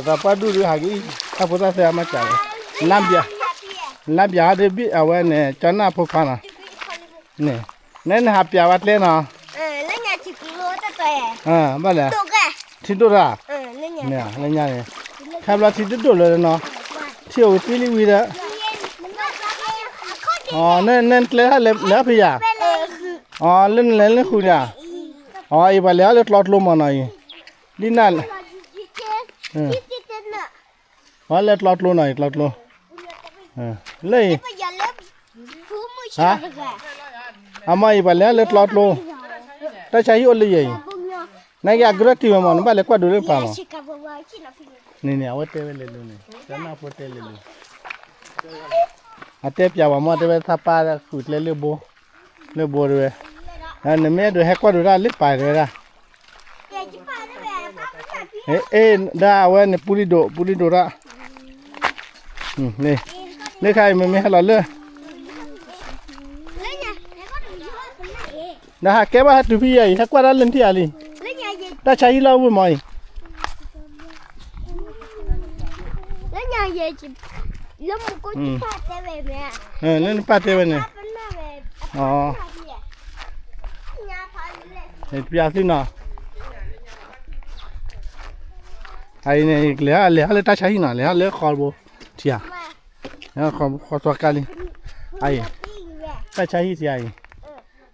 သးပှၢ်ဒူၣ်ဒုးဟးက့ၤအံၤ တၢ်ဖိသၣ်သဲအမၤစၢၤဝဲ, လါဘျး, လါဘျးဟီဒုးဘံၣ်အဝဲန့ၣ် ကၠီနၢ်ဖိခွါနီၤ, န့ၣ်, နဲနဟးပျးဝဲကျဲနီၤ, ဘၣ်လဲၣ်, ထံဒိၣ်တၢ်, လၢညါန့ၣ်, ခါဘျီထံဒိၣ်ဒိၣ်လၢနီၤ, ထံအိၣ်ကသံလံဝံၤဒီး, အီ နဲနကျဲထီၣ်လဲၤလဲၤအီၣ်ဖံးယၤ, အီ လၢနလဲၤလၢဃုာ်န့ၣ်, အီ အံၤပှၤလဲၤအီၣ်လၢကျီကျိမးနီၤအံၤ, ဒ်နၢ်, ပှၤလဲၤကျီကျိနီၤအံၤ ကျီကျိ, လၢအံၤ, ဟါ, အမ့ၢ်အံၤပှၤလဲၤလၢကျီကျိ, တၢ်ဆါဟံၣ်အိၣ်လၢယဲအံၤ, နက့အကြၢးက့ၤဝဲမး နဘၣ်လဲၤကွၢ်ဒိးလၢပၢ်မး, န့ၣ်န့ၣ် အဝဲတဲဝဲလဲၤလိၤန့ၣ် ကၠီနၢ်ဖိတဲလဲၤလိၤ အတဲပျးဝဲမ့ၢ်တဲဝဲသးပၢ်ဃုာ်ကျဲလၢဘိ, လၢဘိတဲဝဲ, နမ့ၢ်အဲၣ်ဒိးဟဲကွၢ်ဒိးတၢ်လၢပၢ်တဲဝဲဒၣ်, အ့ ဒၣ်အဝဲန့ၣ် ပူလံၤဒိၣ် ပူလံၤဒိၣ်တၢ်, လၢခါအံၤမ့မ့ၢ်ဟဲလီၤလၢ နဟးကဲဘၣ်ဟဲတုၤဖဲယၤအံၤ ဟဲကွၢ်တၢ်လၢနထံၣ်ဧါလံ, တၢ်ဆါဟံၣ်လီၢ်အိၣ်ဝဲမးအံၤ, လၢနပၢ်တဲဝဲန့ၣ်, တပျးသုနီၤ, အံၤန့ၣ် လဲၤလဲၤဟီၣ်လၢတၢ်ဆါဟံၣ်နီၤ လဲၤဟီၣ်လၢဃီဘိ, ထံဧါ, ဃီသွါကါလံ, အံၤ, တၢ်ဆါဟံၣ်ထံဧါ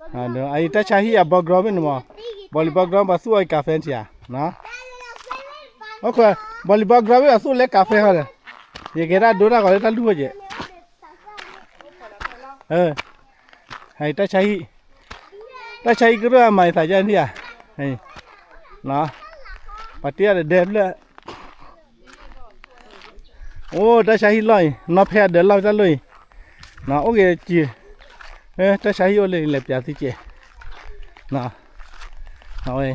အံၤ, အံၤတၢ်ဆါဟံၣ်အ background မ့ၢ်န့ၣ်မး, ဘီလံၤ background ပှၤသူၣ်အီၤအံၤ café ထံဧါ, ဘီလံၤ background မ့ၢ်အသူၣ်လၢ café ဃီဒီး, ယကဲဒၣ်ဒိတၢ်ဂီၤလၢတၢ်လူၢ်ဃီကဲး တၢ်ဆါဟံၣ်, တၢ်ဆါဟံၣ်ကရၢၢ်အမၤအသးယါန့ၣ်ဧါ, ပှၤတ့အီၤဒီးဒဲဖျၢၣ်, အိၣ်တၢ်ဆါဟံၣ်လီၢ်အံၤ နီၢ်ဖဲအဒၢးလီၢ်တၢ်လီၢ်အံၤ, အိၣ်က့ၤစံး, တၢ်ဆါဟံၣ်အိၣ်လၢလဲၤပျးသုကဲး, အဝဲ,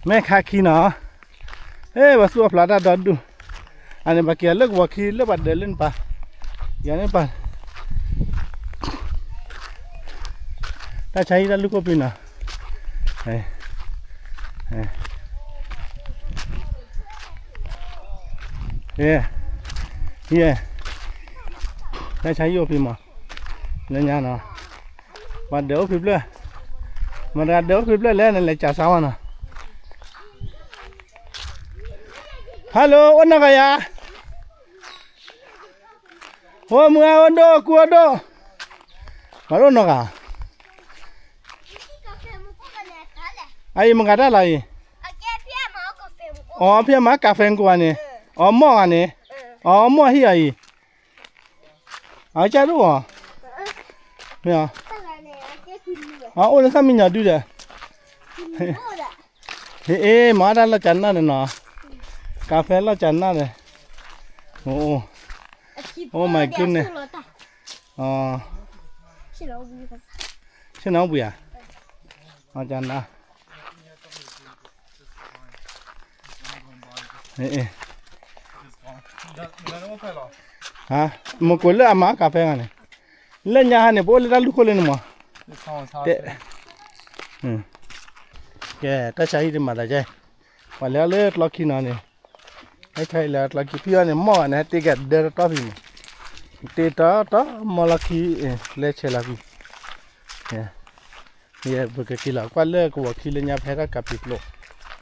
မဲၣ်ခါခံနီၤ, အဲ ပှၤသူၣ်အီၤဖျါတၢ်ဒီဒူၣ်, အန့ၣ်ပှၤက့ၤအီၤလၢကဝီၤခံလၢပှၤဒၢးလၢနပၢ်, ယၤန့ၣ်ပၢ်, တၢ်ဆါဟံၣ်တၢ်လူၢ်ခိၣ်ပံၤနီၤ, ယဲ, တၢ်ဆါဟံၣ်အိၣ်ဖဲမး, လၢညါနီၤ, ပှၤဒၢးအိၣ်ဖဲဖျၢၣ်, မတၤဒၢးအိၣ်ဖဲဖျၢၣ်လဲၣ် နလဲၤကးစါဝဲနီၤ, Hello အိၣ်နီၢ်ဂၤယၤ, အိၣ်မုာ်အအိၣ်ဒိၣ် ကူအိၣ်ဒိၣ်, မၤဒိၣ်နီၢ်ဂၤ, အအံၤမတၤတၢ်လီၤအံၤ, အီ ဖဲမၤကးဖဲကိးဂၤန့ၣ်, အီ မီၢ်ဂၤန့ၣ်, အီ မီၢ်ဟံၣ်အံၤ, အကစၢ်ဒိၣ်အီၤ, မ့ၢ်, အအိၣ်လၢသၣ်မံညီၤဒုဒီး, ဟ့ၣ်အ့ၣ် မၤတၢ်လီၢ်ကနၣ်ဒီးနီၤ, ကးဖဲလီၢ်ကနၣ်ဒီး, အိၣ်, Oh my goodness, ဆ့ၣ်နီၤဘှံးဧါ, အကနၣ်, မ့ၢ်ကွၢ်လၢအမၤကးဖဲဂၤန့ၣ်, လၢညါဟါန့ၣ် ပအိၣ်လၢတၢ်လူၢ်ခိၣ်လၢန့ၣ်မး, ကဲ တၢ်ဆါဟံၣ်တမၤသးကဲ, ပှၤလဲၤအီၤလၢကျီခံနီၤန့ၣ်, တၢ်ဆါဟံၣ်လဲၤကျီခံဖံအီၤန့ၣ် မီၢ်ဂၤန့ၣ် ဟဲတ့ကဲဒၢတတီၢ်ဖံန့ၣ်, တ့တီတီ မီၢ်လီၢ်ခံ, လဲၤဆဲးလီၤဖံ ယဲ ပကက့ၤလီၤကွၢ်လၢကဝီၤခံလၢညါဖဲတၢ်ကးပံၤကျိ,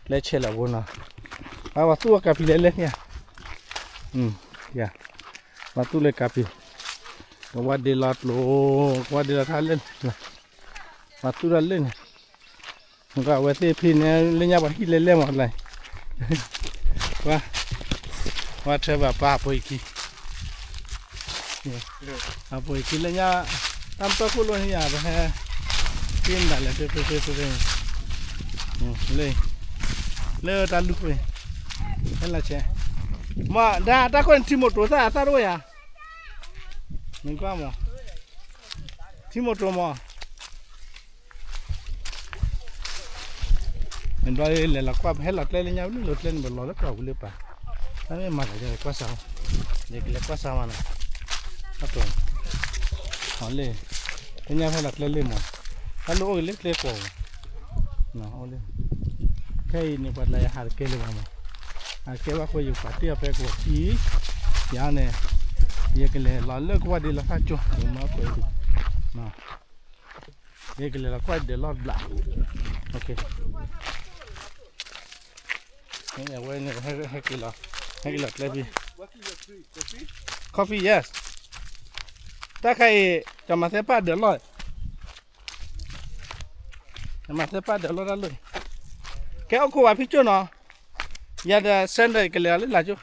လဲၤဆဲးလီၤဘိနီၤ, ပှၤသူၣ်အီၤကးပံၤလဲၤလဲၣ်န့ၣ်, ပှၤသူၣ်လၢကးပံၤ, ကဝၢ်ဒ့လီၤကျိ, ကဝၢ်ဒ့လီၤထါလၢ, ပှၤသူၣ်ထီၣ်လၢန့ၣ်, အဝဲသ့ၣ်ဖံန့ၣ် လၢညါပှၤဟံၣ်လဲၤလဲၣ်မးလၢ, ပှၤ, ပှၤထၢဘၣ်ပှၤအဖိအခံ အပှ့ၤခံလၢညါ, တၢ်မတီၢ်ခိၣ်လိန့ၣ်ယၤ ပဟဲ, တ့မတၤလဲၣ် ဖဲဖဲဖဲဖဲ, လၢ, လၢတၢ်လူၢ်ခိၣ်, ဟဲလီၤဆဲး, မ့ၢ်ဒၣ်တၢ်ခိၣ်န့ၣ် ထံမိၢ်တိၤသၣ်အသၣ်တအိၣ်ယၤ, မ့ၢ်ကွၢ်မး, ထံမိၢ်တိၤမး နဘျီလဲၤလီၤကွၢ် ပဟဲလီၤကျဲလၢညါဝံၤလီၤကျဲန့ၣ် ပလီၤလၢပှၢ်ပူၤလၢပၢ်, တၢ်မ့ၢ်မၤသးယကွၢ်စၢ်, ယကလဲၤကွၢ်စၢ်မးနီၤ, တၢ်တိၤ, အလၢ, လၢညါဖဲလီၤကျဲလၢမး, တၢ်လိၣ်အိၣ်ဂ့ၤလၢကျဲကွီၢ်ပူၤ, အိၣ်လၢ, ခဲအံၤန့ၣ် ပှၤတလးယဟးတကဲလၢၤဘၣ်မး, အကဲဘၣ်ဃိယကပာ်တ့ၢ်အီၤဖဲကဝီၤခံ, ယၤန့ၣ်, ယကလဲၤလီၤလၢကဝၢ်ဒ့လီၤသၣ်ကၠိ, ယမၢအခိၣ်, ယကလဲၤလီၤကွၢ်ဒၢးလီၢ်တဘျီ, အဝဲန့ၣ်, ဟဲက့ၤလီၤ, ဟဲက့ၤလီၤကျဲဖံ, coffee yes, တၢ်ခါအံၤ, ကမၤသဲပၢ်ဒၢးလီၢ် မၤသဲပၢ်ဒၢးလီၢ်တၢ်လီၢ်, ကဲအိၣ်ခိးဝဲဖံကၠိၣ်နီၤ, ယၤဒီး Sunday ယကလဲၤလီၤလၢလၢ်ကၠိ,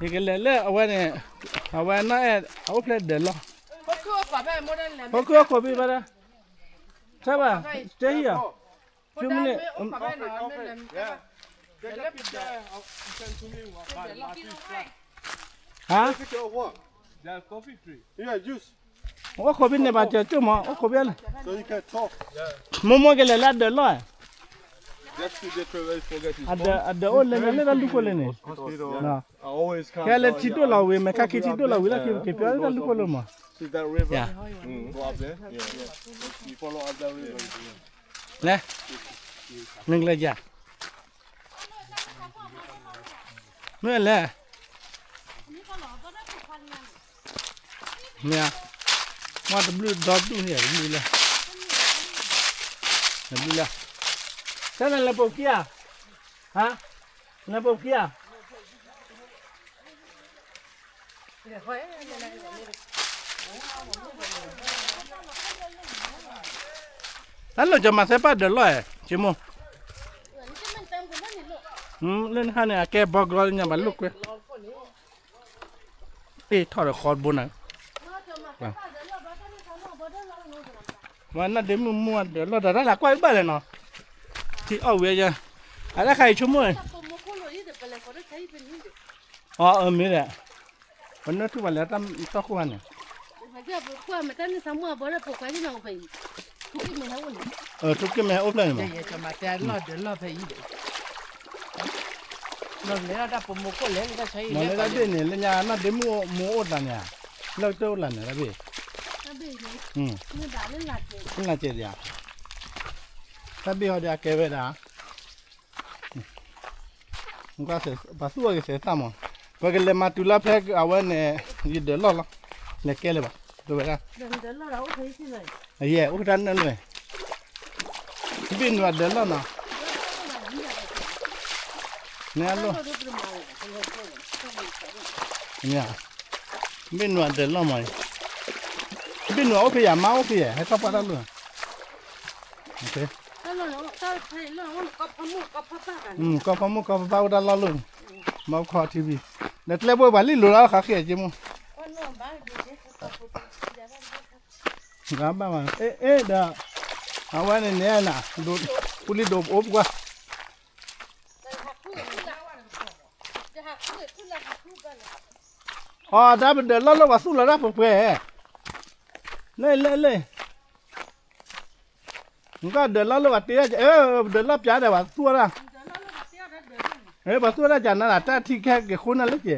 ယကလဲၤလၢအဝဲန့ၣ်, အဝဲနီၢ်အဲၣ်အအိၣ်ဖျဲၣ်ဒၢးလီၢ်, ဟိခုအိၣ်ခိးဖံဘၣ်ဒၣ်, ထဲဘၣ်, stay here, few minutes, ဟါ အိၣ်ခိးဖဲန့ၣ်ဘၣ်စၢၤကၠိၣ်မး, အိၣ်ခိးဖဲန့ၣ်, မိၢ်မိၢ်ကလဲၤလၢအဒၢးလီၢ်, အဒၢးအိၣ်လဲၤလၢတၢ်လူၢ်ခိၣ်လၢန့ၣ်, ကဲလၢထံဒိၣ်လီၤဝံၤ မဲာ်ခါခံထံဒိၣ်လီၤဝံၤလၢခံက့ၤပျီလၢတၢ်လူၢ်ခိၣ်လၢမး, လဲၤ, နကလဲၤယၤ, မ့ၢ်လဲၤ, မ့ၢ်, မ့ၢ်တဘျုးဒီဒူၣ်န့ၣ်တဘျုးလဲၣ်, တဘျုးလဲၣ်, တၢ်နလဲၤပိာ်ခံဧါ, ဟါ, နလဲၤပိာ်ခံဧါ တၢ်လီၢ်ကမၤသဲပၢ်ဒၢးလီၢ်ဧါ, က့မိၢ်, လၢနဟါန့ၣ် အကဲဘီကီလၢညါဘၣ်လိာ်ကွဲ, အ့ၣ်ထီၣ်ဒီးဃီတဘိနၤ, ဝဲနၢ်ဒ့မုၣ်မူအဒၢးလီၢ်တၢ်တၢ်လၢကွၢ်ဘၣ်လဲၣ်နီၤ, ထံအီၣ်ဝံၤယဲ, အတၢ်ခါအံၤဆိကမိၣ်, အမ့ၢ်ဒီး, ပနၢ်ထူၣ်ဘၣ်လဲၣ်တၢ်တီခိၣ်ဟါန့ၣ် ထိၣ်က့မဲာ်ဟဲအိၣ်ဖျဲၣ်န့ၣ်မး, မ့ၢ်လၢတၢ်ဘ့ၣ်န့ၣ် လၢညါနၢ်ဒ့မုၣ်မူအိၣ်သးန့ၣ်ဧါ, လၢကတၢၢ်အိၣ်လၢန့ၣ်တၢ်ဘ့ၣ်, လၢကတၢၢ်အိၣ်လၢန့ၣ်တၢ်ဘ့ၣ်, တၢ်ဘ့ၣ်ဟီဒီးအကဲဝဲဒၣ် ပှၤသူၣ်အီၤက့ၤသဲးသၣ်မး, ပကလဲၤမၤတုၤလီၤဖဲအဝဲန့ၣ်, ယဒၢးလီၢ်လီၤ, လဲၤကဲလၢၤဘၣ်, ဝဲဒၣ်, ယဲၢ်အိၣ်တၢ်နၢၣ်လၢ, ဘ့ၣ်နုာ်အဒၢးလီၢ်နီၤ, န့ၣ်အလိၣ်, ဘ့ၣ်နုာ်အဒၢးလီၢ်မး, ဘ့ၣ်နုာ်အအိၣ်ဖဲယၤ မါအိၣ်ဖဲယၤ ဟဲထီၣ်ပှၢ်တၢ်လီၢ် ကီၢ်ဖီမုၢ်ကီၢ်ဖီဖီပၢ်အိၣ်တၢ်လီၢ်လီၢ်, မီခီထံဘံ, ဒီးကျဲဘိပှၤလံၣ်လိၤလၢခးဃ့ၢ်က့မူ, ဘၣ်, အဲၣ်ဒီး, အဝဲန့ၣ်န့ၣ်နၤ, ပူလံဒိးအိၣ်ပကွၢ်, အီၤတၢ်ပဒၢးလီၢ်လၢပှၤသူၣ်လီၤတၢ်ပှဲၤပှဲၤ, လၢလၢလၢ နကဒၢးလီၢ်လၢပှၤတ့, ဒၢးလီၢ်ပျးဒီးပှၤသူၣ်တၢ်, ပှၤသူၣ်တၢ်ကနၤတၢ်ထံခဲက့ၤဃိနၤလၢကဲ,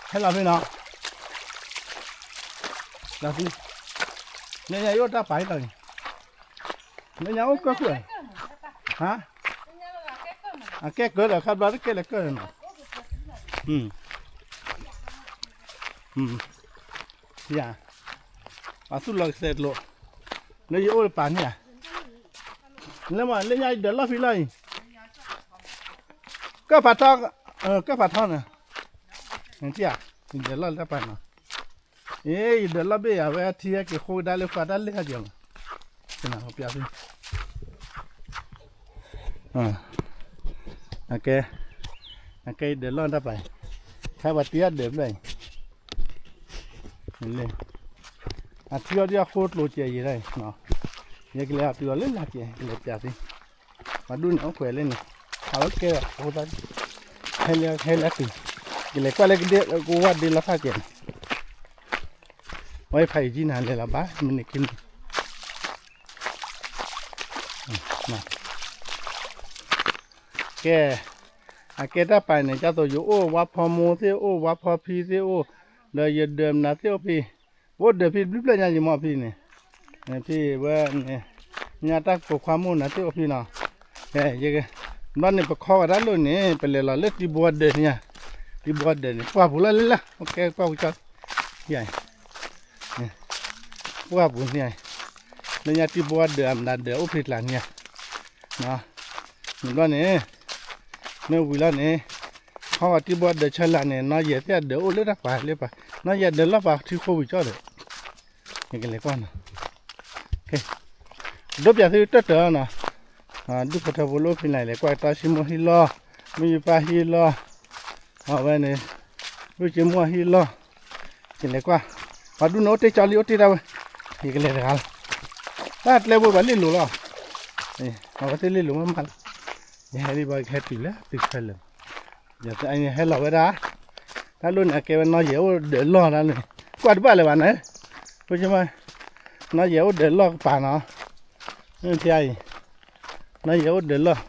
ဟဲလီၤဖဲနီၤ, လၢညါယအိၣ်တၢ်ပာ်လီၤ, လၢညါအိၣ်ကၢၢ်ခိၣ်, ဟါ, အကဲကၢၢ်ဒီးခါဘျီတကဲလၢကၢၢ်နီၤ, ယၤ, ပှၤသူၣ်လီၤကသဲးကျိး, လၢယအိၣ်တပာ်န့ၣ်ဧါ, လၢမ့ၢ်လၢညါယဒၢးလီၢ်ဖဲလီၤအံၤ, ကၢၢ်ဖးထီ, ကၢၢ်ဖးထီန့ၣ်, နထံၣ်ဧါ, ယဒၢးလီၢ်လၢတၢ်ပာ်နီၤ, အ့ ယဒၢးလီၢ်ဘ့ၣ်ယၤဝဲထံဟဲက့ၤဃိကဒါလၢဃာ်တၢ်လၢဟဲက့ၤမး, ပျးဖဲ အကဲ, အကဲယဒၢးလီၢ်တၢ်ပာ်, ခဲပှၤတ့အဒၢးဖျၢၣ်အံၤ, လၢ, အထံအီၤဒ်အဃိကျိၤစဲးယံၤဒၣ်အံၤ, ယကလဲၤအတုၤအီၤလၢလၢ်ကဲ, ကလဲၤပျးသ့, ပှၤဒူၣ်န့ၣ်အိၣ်ခွဲးလၢန့ၣ်, အဝဲကဲအဃိသတး, ဟဲလၢဟဲလၢတုၤ, ကလဲၤကွၢ်လၢကဒ့ကဝၢ်ဒ့လီၤသၣ်ကဲန့ၣ်, ဝဲဖးအံၤကံနၤလဲၤလီၤဘၣ် မ့ၢ်န့ၣ်က့န့ၣ် ကဲ, အကဲတၢ်ပာ်န့ၣ် ကၢ်သိးယအိၣ်ဝါဖီမိၢ်သ့ၣ်အိၣ် ဝါဖီဖံသ့ၣ်အိၣ်, ဒီးယဒၢးမနုၤသ့ၣ်အိၣ်ဖဲ, အိၣ်ဒၢးဖဲတဘျုးဖျၢၣ်ညါယမီၢ်ဖဲန့ၣ်, ဖဲဝဲန့ၣ်, ညါတၢ်ကိးခွါမိၢ်နၤသ့ၣ်အိၣ်ဖဲနီၤ, ဘျီန့ၣ် ပခီဝဲဒၣ်လိၣ်န့ၣ် ပလဲၤလီၤလၢတံၤဘိဒၢးန့ၣ်ဧါ, တံၤဘိဒၢးန့ၣ် ပှၢ်ပူၤလီၤလၢလၢ ကဲပှၢ်ပူၤကၠီ, ပှၢ်ပူၤန့ၣ်ဧါ, လၢညါတံၤဘိဒၢးအမတၤဒၢးအိၣ်ဖဲကျါန့ၣ်ဧါ, န့ၣ်ဘျီန့ၣ် မ့ၢ်ဝံၤလီၤန့ၣ် ခီဂီၤတံၤဘိဒၢးဆၢလၢ်န့ၣ် နီၢ်ယဲၢ်သ့ၣ်အဒၢးအိၣ်လၢတၢ်ပၤလၢပၤ, နီၢ်ယဲၢ်ဒၢးလီၢ်ပၤထံဃိဝံၤကၠီဒီး ယကလဲၤကွၢ်နီၤ, ဒိးပၠးသုတၢၢ်တၢၢ်နီၤ, ဒုၣ်ဖိထၢဖိလၢအိၣ်ဖဲလဲၣ် လဲၤကွၢ်တၢ်စံမိၢ်ဟံၣ်လီၢ်, မုၢ်ယပၢ်ဟံၣ်လီၢ်, အဝဲန့ၣ် ဒုၣ်က့မိၢ်ဟံၣ်လီၢ်, ယလဲၤကွၢ်, ပှၤဒူၣ်န့ၣ်အိၣ်တ့ၢ်ကၠီလံ အိၣ်တ့ၢ်တၢ်ဝဲ, ယကလဲၤတဂၤလီၤ, တၢ်ကျဲဘိပှၤလ့ၣ်လိၤလီၤ, အဝဲသ့ၣ်လ့ၣ်လိၤမးမးလီၤ, ယဟဲလံဘၣ် ယကဟဲတုၤလၢသုခဲလၢာ်, ယဟဲလီၤဝဲဒၣ်, တၢ်လိၣ်န့ၣ် အကဲဝဲနီၢ်ယဲၢ်အိၣ်ဒၢးလီၢ်ဒၣ်န့ၣ်, ကွၢ်တဘၣ်လၢၤဘၣ်န့ၣ်, ဖိမး, နီၢ်ယဲၢ်အိၣ်ဒၢးလီၢ်ကပၤနီၤ, မ့ၢ်ဖဲအံၤ နီၢ်ယဲၢ်အိၣ်ဒၢးလီၢ်,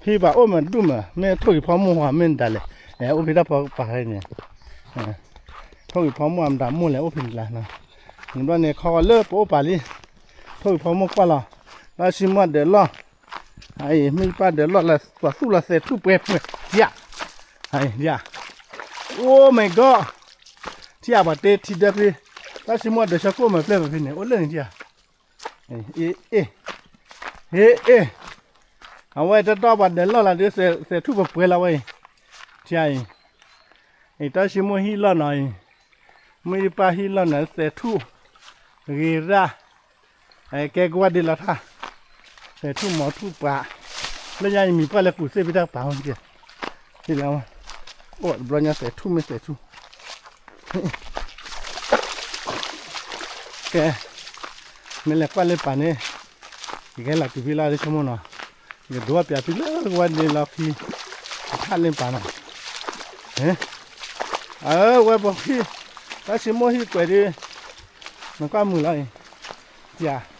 ဟံၣ်ဘၣ်အိၣ်မးဒူၣ်မး မ့ၢ်ထိၣ်ဂံၢ်ဖီမိၢ်ဟီ မ့ၢ်ဒၣ်လဲာ်, အိၣ်ဖဲတၢ်ဖီကပၤန့ၣ်, ထိၣ်ဂံၢ်ဖီမိၢ်အမတၤမိၢ်လဲၣ် အိၣ်ဖဲန့ၣ်လၢ်နီၤ, န့ၣ်ဘျီန့ၣ် ခီဂီၤလၢပအိၣ်ပာ်လံ, ထိၣ်ဂံၢ်ဖီမိၢ်ကွၢ်လီၤ, တၢ်စံမိၢ်ဒၢးလီၢ်, အံၤ မုၢ်ယပၢ်ဒၢးလီၢ်လၢ ပှၤသူၣ်လီၤသဲးထူၣ်ပှဲၤပှဲၤ, ယၤ, ယၤ, Oh my god, ထံၣ်ယၤ ပှၤတ့ထံဒၢဖဲ, တၢ်စံမိၢ်ဒၢးဆၢကိၣ်မၤပျဲၢ်ပဖဲန့ၣ် အိၣ်လၢန့ၣ်ထံၣ်ယၤ အ့ အ့ အ့ အ့ အဝဲတတီပှၤဒၢးလီၢ်လၢဒ် သဲးထူၣ်ပှဲၤပှဲၤလီၤဝဲအံၤ, ထံၣ်အံၤ, အံၤတၢ်စံမိၢ်ဟံၣ်လီၢ်နီၤအံၤ, မုၢ်ယပၢ်ဟံၣ်လီၢ်နီၤ သဲးထူၣ်, ဂ့ၤရၣ်, ကဲကဝၢ်ဒ့လီၤထၣ်, သဲးထူၣ်မီၤထူၣ်ပှၤ, လၢညါယမံၤပှၢ်လၢကူၣ်သ့ၣ်ဖဲတၢ်ကပၤဟီၣ်က့ၤ, ထံၣ်လၢ, အိၣ်တဘျီညါသဲးထူၣ်မ့ၢ်သဲးထူၣ် ကဲ, မ့ၢ်လဲၤကွၢ်လၢပၢ်န့ၣ်, ယကဟဲလီၤတုၤဖဲလၢလၢဆိကမိၣ်နီၤ, ယကဒိးပၠးသုလၢကဝၢ်ဒ့လီၤခံ, ကထၣ်လၢပၢ်နီၤ, အဝဲပှၤဟံၣ်, တၢ်စံမိၢ်ဟံၣ်ကွဲးဒ်, နကွၢ်မုာ်လီၤအံၤ, ယၤ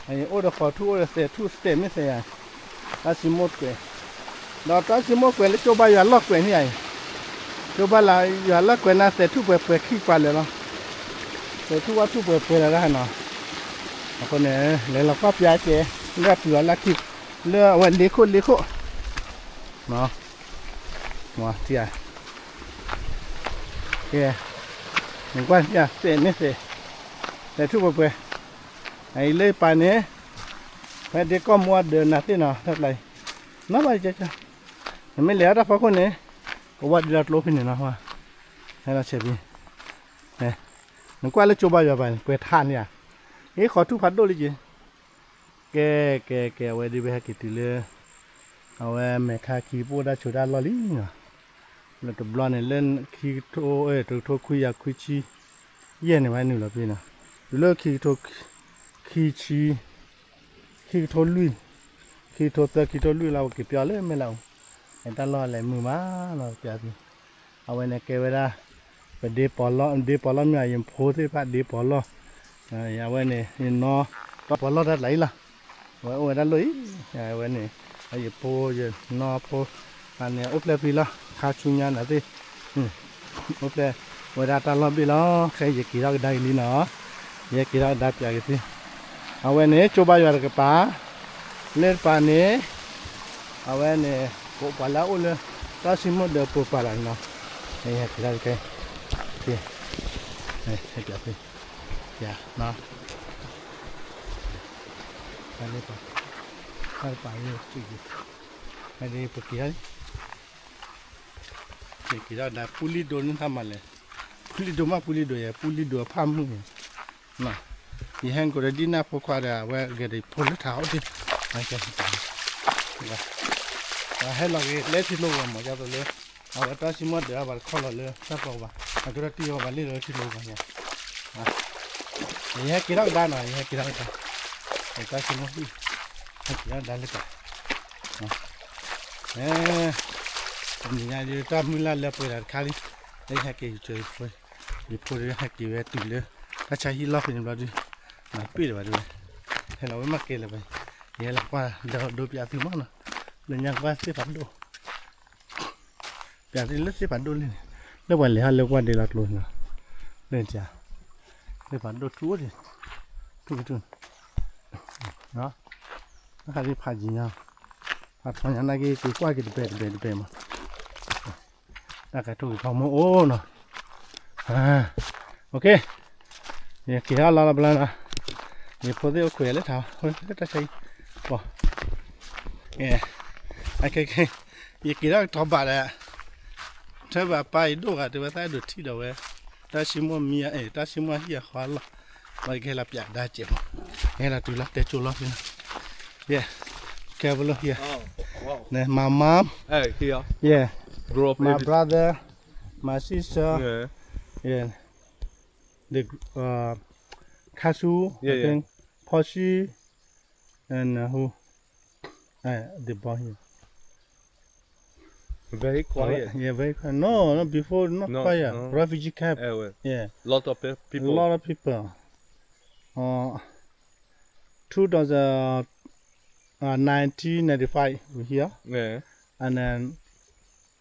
အိၣ်ဒီးဃီၤထူၣ်အိၣ်ဒီးသဲးထူၣ်သဲးမ့ၢ်သဲးယၤ, တၢ်စံမိၢ်ကွဲး, ဒီးတၢ်စံမိၢ်ကွဲးလၢကၠိဘါယွၤလီၢ်ကွဲးန့ၣ်ယၤအံၤ, ကၠိဘါယွၤလီၢ်ကွဲးန့ၣ် သဲးထူၣ်ပှဲၤပှဲၤခံကွၢ်လၢာ်လီၤ, သဲးထူၣ်ဝၣ်ထူၣ်ပှဲၤပှဲၤလၢာ်ဒၣ်နီၤ, အဃိန့ၣ် လဲၤလီၤကွၢ်ပၠးကဲ, လၢအပုၢ်အလၢခံ, လၢအဝဲလ့ခိၣ်လ့ခိၣ်, မ့ၢ်, ကဲ, နကွၢ်သဲးမ့ၢ်သဲး, သဲးထူၣ်ပှဲၤပှဲၤ, အအံၤလၢပၢ်န့ၣ်, ဖဲဒ့ကီၢ်မူအဒၢးနၤသ့ၣ်နီၤ တၢ်ပျၢ်အံၤ, နီၢ်ဘၣ်ကၠီကၠီ, နမ့ၢ်လဲၤအီၣ်တၢ်ဖီခိၣ်န့ၣ်, ကဝၢ်ဒ့လီၤကျိဖဲန့ၣ်နီၤ, ဟဲလီၤဆဲးဖဲ, နကွၢ်လၢကၠိဘါယွၤပၢ်န့ၣ် ပှဲၤထးန့ၣ်ဧါ, အ့ ဃီၤထူၣ်ဖးဒိၣ်လံက့ၤ ကဲ, ကဲ, ကဲ, အဝဲဒ်ဝဲဟဲက့ၤတုၤလၢ, အဝဲမဲာ်ခါခံပအိၣ်ဒၣ်ဆိးတၢ်လီၢ်လံနီၤ, လၢတဘျီန့ၣ်လၢခံကထိ, တကထိခွံကယၤခွံဆံယဲၢ်န့ၣ် ဝဲနုာ်လီၤဖဲနီၤ, တုၤလၢခံကထိ, ခံဆံ, ခံကထိလွံၢ်, ခံကထိသၢ ခံကထိလွံၢ်လီၤ ဝဲက့ၤပၠီလၢမဲၢ်လးအူ, တၢ်လီၢ်လဲၤမုာ်မးလီၤ ပၠးသု အဝဲန့ၣ်ကဲဝဲဒၣ်, ပဒ့ပီၤလီၢ်, ဒ့ပီၤလီၢ်မ့ၢ်အယဖိသ့ၣ်တဖၣ်ဒ့ပီၤလီၢ်, အဝဲန့ၣ် ယနီၢ်, တီပီၤလီၢ်တၢ်တလးအံၤလီၤ, အဝဲအိၣ်ဝဲဒၣ်လီၢ်အံၤ, အဝဲန့ၣ်, ယဖိယနီၢ်ဖိ, အန့ၣ်အိၣ်ဖျဲၣ်ဖဲလီၤ ခါဆူညါနၤသ့ၣ်, အိၣ်ဖျဲၣ်ဝဲဒၣ်တၢ်လီၢ်ဘ့ၣ်လီၤ ခဲအံၤယက့ၤထီၣ်ကဒါက့ၤလံနီၤ, ယက့ၤထီၣ်ကဒါပၠးက့ၤသု, အဝဲန့ၣ် ကၠိဘါယွၤတကပၤ လၢတပၤန့ၣ်, အဝဲန့ၣ် ကိးပှၤလၢအအိၣ်လၢ, တၢ်စံမိၢ်ဒၢးပိာ်ပၤလီၤနီၤ, ဟဲက့ၤထီၣ်ကဲ, ဟဲပၠးသု, ယၤ, တၢ်လၢပၤ, တၢ်တပၤန့ၣ်, ဖဲဒ်ပက့ၤထီၣ်လံ က့ၤက့ၤထီၣ်ဒါ ပူလံၤဒိၣ်န့ၣ်တၢ်မၤလဲၣ်, ပူလံၤဒိၣ်မး ပူလံၤဒိၣ်ယဲ ပူလံၤဒိၣ်အဖးမုၢ်န့ၣ်, ယဟဲကိးဒီးဒ်နၢ်ဖိခွါဒီး အဝဲဂဲၤဒီးဖိလၢထးအီၣ်ဒံး, ဟဲလီၤက့ၤလဲၤထံကျိကီၢ်မး ဒ်သိးလၢ, အဝဲတၢ်စံမိၢ်ဒၢးဘၣ်တခီလီၤလၢတၢ်ပီၤဘၣ်, အကရၢၢ်တံၢ်အီၤဘၣ်လံလီၤထံကျိကီၢ်ညါ ယဟဲက့ၤထီၣ်ကဒါနီၤ ယဟဲက့ၤထီၣ်ကဒါ, တၢ်စံမိၢ်ဟံၣ်, ဟဲက့ၤထီၣ်ကဒါလၢပှၤ, တနံၤညါဒ်တၢ်မုၢ်လၢ်လၢပှဲၤဒၣ်တခါလံ, လၢယဟဲက့ၤယဖိ, ယဖိဒီးဟဲက့ၤဝဲတုၤလၢ, တၢ်ဆါဟံၣ်လီၢ်ဖဲန့ၣ်ဘျီဒုး, မၤပ့ၢ်လၢၤဘၣ်ဒုးဝဲ, ဟဲလီၤဝဲမၤကဲလၢၤဘၣ်, ယဟဲလီၤကွၢ်ဒီးဒိပၠးသုမးနီၤ, လၢညါကွၢ်သ့ၣ်ဖးဒိၣ် ပၠးသုလၢသ့ၣ်ဖးဒိၣ်လံန့ၣ်, လၢပှၤလဲၤဟးလၢကွၢ်ဒ့လီၤကျိန့ၣ်, လၢ, သ့ၣ်ဖးဒိၣ်ထူအိၣ်ဒံး, ထူကထူန့ၣ်, တၢ်ခါဒ်ဖးယံၤညါ, ဖးထီညါနာ်က့ က့ၤကွၢ်က့ၤတဘဲတဘဲတဘဲမး, တၢ်ကဲထိၣ်က့ၤဖီမိၢ်အိၣ်နီၤ, OK, ယက့ၤထီၣ်လီၤလီၤဘျီနီၤ, ယဖိသ့ၣ်အိၣ်ခွဲးလၢထး, တၢ်ဆါအံၤ, ပှၤ, ကဲ, အခဲခဲ, ယက့ၤထီၣ်ကတီၤဘၣ်ဒီး, ထၢဘၣ်ပၢ်ယဒိၣ်ဂၤ တဲဝဲသးအဲၣ်ဒိးထံၣ်ဒီးဝဲ, တၢ်ဆံမိၢ်မံဧါ, တၢ်ဆံမိၢ်ဟံၣ်အဃီလီၤ, ဘၣ်ယကဟဲလီၤပၠးဒါကဲးမး, ဟဲလီၤတုၤလီၤတဲကၠိလီၤဖဲနီၤ, yeah, careful here, my mom, yeah, my brother, my sister, yeah, the, uh, Kasu, I think, Poshi, and, uh, who? Uh, the boy here. Very quiet. Yeah, very quiet. No, no, before, not quiet. Refugee camp. Yeah. Lot of pe-, people. A lot of people. Uh, two thousand, uh, nineteen ninety-five, we here. Yeah. And then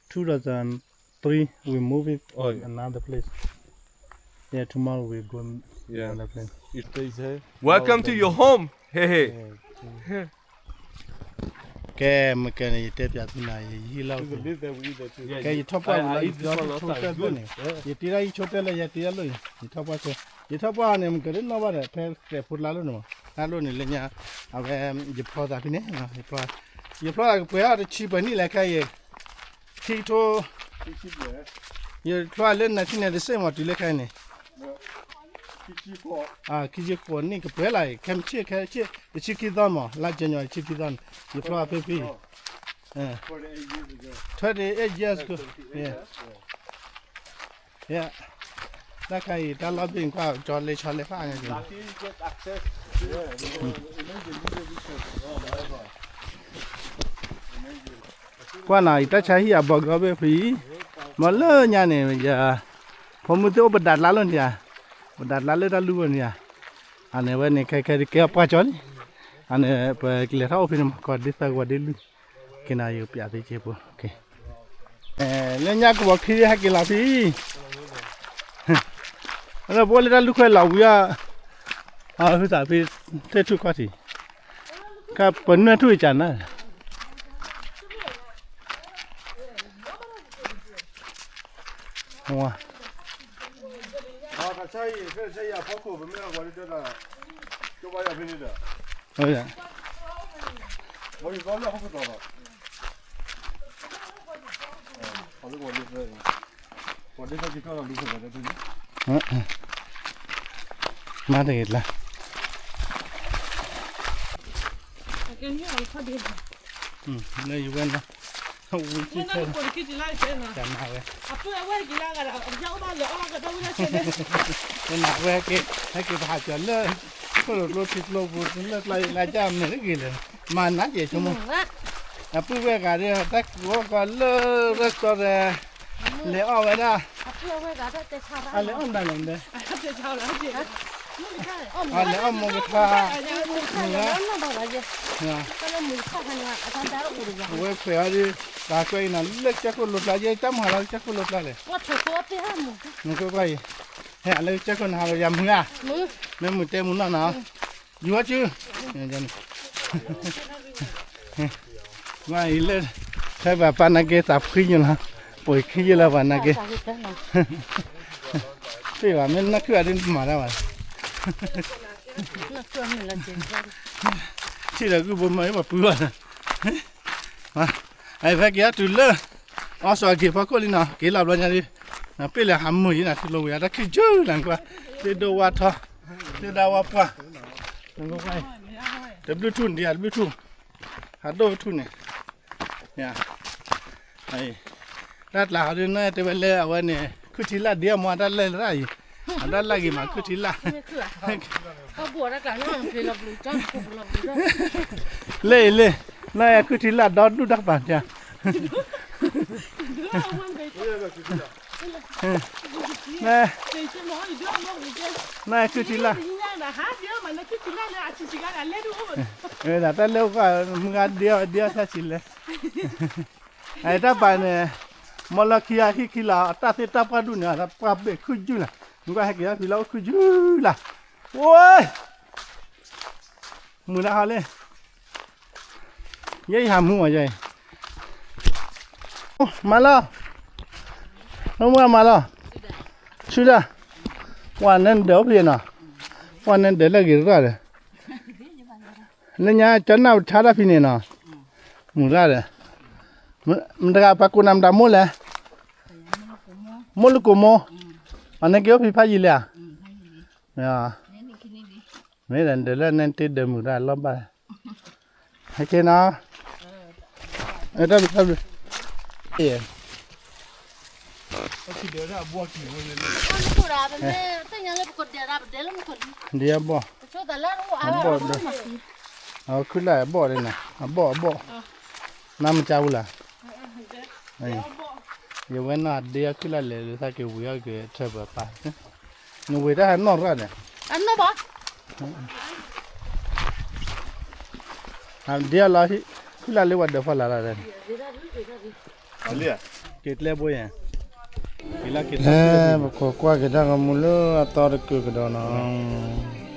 two thousand three, we move it to another place. Yeah, tomorrow we go another place. Welcome to your home. Hey, hey. ကဲ မ့ၢ်ကဲန့ၣ် ယတဲပၠးသုနၤ ယဟံၣ်လီၢ်, ကဲ ယထီၣ်ပှၢ်ဝံၤလီၤ ယတဲဆိတဲဘၣ်န့ၣ်, ယတ့ဒၣ်ယဆိတဲလၢယတ့ဒၣ်လိၣ်အံၤ ယထီၣ်ပှၢ်ဆိ, ယထီၣ်ပှၢ်န့ၣ် မ့ၢ်ကဲလၢနီၢ်ဘၣ်ဒီး ဖဲတဲဖိတလါလိၣ်န့ၣ်မး, တၢ်လိၣ်န့ၣ် လၢညါ, အဝဲ ယဖျီသးဖဲန့ၣ်, ယဖျီသးကပှဲၤအီၤတဆံပှဲၤနံၣ်လဲၣ်ခဲအံၤ, ခံကထိ, ယဖျီလၢ nineteen ninety-six မး တုၤလၢခဲအံၤန့ၣ် ခံဆံဃိးနံၣ်ကပှဲၤလၢ်အံၤ ခဲမုၢ်ဆ့ၣ်ခဲဆ့ၣ် တဆံခံသီမး လါ January တဆံခံသီန့ၣ် ယဖျီဖဲဖဲအံၤ, twenty eight years ago, yeah, တၢ်ခါအံၤ တၢ်လီၢ်ဘ့ၣ်ကွၢ်ကၠီလဲၤဆီလဲၤဖးညါက့ၤ, ကွၢ်နၤ ယတၢ်ဆါဟံၣ်အဘီကီဘ့ၣ်ဖဲအံၤ, မ့ၢ်လၢညါန့ၣ် ယ ဖိမုၣ်သ့ၣ်အိၣ်ပဒးတလါလီၤန့ၣ်ဧါ, ပဒးတလါလၢတၢ်လူၢ်ဝဲန့ၣ်ဧါ, အန့ၣ်ဝဲန့ၣ် ခဲခဲဒ်ကဲပှၢ်ကၠီလံ, အန့ၣ် ပကလဲၤထီၣ်အိၣ်ဖဲန့ၣ်မး ကီးဒ်သၢကဝီၤဒ်လွံၢ်, က့ၤနၤ ယပၠးသ့က့ၤဖိ, လၢညါကဝီၤခံဟဲက့ၤလီၤဖဲအံၤ, လၢပအိၣ်လၢတၢ်လူၢ်ခွဲလီၤဝံၤအီၤ, အဟုသးဖဲ သ့ၣ်ထူၣ်ခီၣ်ထံး ကပနွဲၢ်ထူၣ်အံၤကနၤ, ဝါ, မၤတဂ့ၤလၢ လၢယဝဲနီၤ, ဝံၤခံဆၢ, တနၤဝဲ, တနၤဝဲဟဲက့ၤ, ဟဲက့ၤပဟးကၠီၤလၢ ခိၣ်လိာ်ကျိထံကျိပူၤ လၢကျါယလၢကၢ်မဲာ်တဂ့ၤလဲၣ်, မၤနးက့ၤဆိကမိၣ်, အပုၢ်ဝဲၢ်ဂၤဒီး တၢ်ကဝီၤကီၤလၢ restaurant လဲၤအီၣ်ဝဲဒၣ်, အလဲၤအီၣ်မတၤလဲၣ်, အလဲၤအီၣ်မိၢ်ကထါ, မုၢ်ဂၤ, အဝဲခွဲးအီၤဒီး တၢ်ကွဲးအံၤနီၤ လၢကစၢၢ်ခိၣ်လိၤကျါ ယဲတၢ်မုၢ်ဟးလီၤလၢကစၢၢ်ခိၣ်လိၤကျါလဲၣ်, နကွၢ်ကွၢ်အံၤ, ဟဲလၢကစၢၢ်ခိၣ်နဟးလီၤယၤမုၢ်ဧါ, မ့ၢ်မုၢ်တဲမုၢ်နီၢ်နီၤ, ယူၤဝဲစု ကွၢ်အံၤလၢ ဖဲဘၣ်ပၢ်နာ်က့သးဖှံညါလီၤ, ပှ့ၤခံယဲလၢပှၤနာ်က့, သ့ၣ်ဘၣ် မ့ၢ်နၢ်ခုၣ်အဒိမၤတၢ်ဘၣ်, ထံၣ်ဒီးဂုၢ်ဘိမၤအံၤပှၤပုၢ်ဘၣ်, အဖဲက့ၤအတုၤလၢ အီစီၤအဂ့ၤဖီခိၣ်လံနီၤ က့ၤလီၤဘျီညါဒ်, ပ့ၢ်လဲၤဟးမုာ်ယဲနၤ ထံကျိဝံၤ တၢ်ခံယုၢ်လၢနကွၢ်, သ့ၣ်ဒိၣ်ဝါထီ, သ့ၣ်ဒၣ်ဝါပှၢ်, တဘျုးထူၣ်န့ၣ် တဘျုးထူၣ်, ဟးဒိၣ်ထူၣ်န့ၣ်, တၢ်ကျါဟီဒ်န့ၣ် တဲဝဲလၢအဝဲန့ၣ် ခုၣ်ထံလၢ်ဒ်အမ့ၢ်တၢ်လဲၢ်လၢအံၤ, အတၢ်လၢ်ဂ့ၤမး ခုၣ်ထံလၢ်, လၢအံၤလၢ, လၢခုၣ်ထံလၢ်ဒီဒူၣ်တၢ်ပာ်တၢ် နခုၣ်ထံလၢ်, တၢ်လဲၢ်အိၣ်က မုၢ်ဂၤဒ့အီၤဒ့အီၤဆါဆံးလဲၣ်, အတၢ်ပာ်န့ၣ်, မ့ၢ်လၢခံဂၤဟံၣ်ခံလီၤ တၢ်သ့ၣ်တၢ်ပှၢ်ဒူၣ်န့ၣ် တၢ်ပှၢ်ဘ့ၣ်ခုၣ်ယုၢ်လၢ်, နကွၢ်ဟဲက့ၤအဖံလၢအိၣ်ခုၣ်ယုၢ်လၢ်, အိၣ် မုၢ်လၢဟါလံ, ယဲယဟးမုၢ်မးယဲအံၤ, မၤလီၤ, မုၢ်မၤလီၤ, ဆူဒၣ်, ပှၤနဲဒၢးအိၣ်ဖဲနီၤ, ပှၤနဲဒၢးလၢဂ့ၤရၣ်ဒီး, လၢညါကၠီနၢ်ပထါတၢ်ဖံန့ၣ်နီၤ, မုၢ်ရၣ်ဒီး, မတဂၤပှၤကိးနၤမတၤမိၢ်လဲၣ်, မိၢ်လူၤကိာ်မိၢ်, အန့ၣ်က့ၤအိၣ်ဖဲဖးယံၤလံဧါ, မ့ၢ်ဒၢးလၢနဲတ့ဒၢးမုၢ်ရၣ်လီၤဘၣ်, ဟဲက့ၤနီၤ, တၢ်ဘျုးတၢ်ဘျုး, ဒ်အဘီၣ်, အဘီၣ်ဒီး, အခုၣ်လၢအဘီၣ်န့ၣ်နီၤ, အဘီၣ်အဘီၣ်, နမ့ၢ်ကၢ်ဝူလၢ်, ယဝဲနီၢ်ဒ့အခုၣ်လၢ်လဲၤလၢသးက့ၤဝံၤအီၣ်က့ၤထၢၣ်ပၢၤပၢ်, နဝံၤတၢ်ဟဲနီၢ်ရၣ်န့ၣ်, ဒ်အလီၤ, ခုၣ်လၢ်လၢပှၤဒၢးဖီလာ်လီၤ, က့ၤကျဲဘိယဲၢ်, ပခိးကွၢ်က့ၤတၢ်ဂီၤမူလၢအသီတကုာ်ကဒီးနီၤ.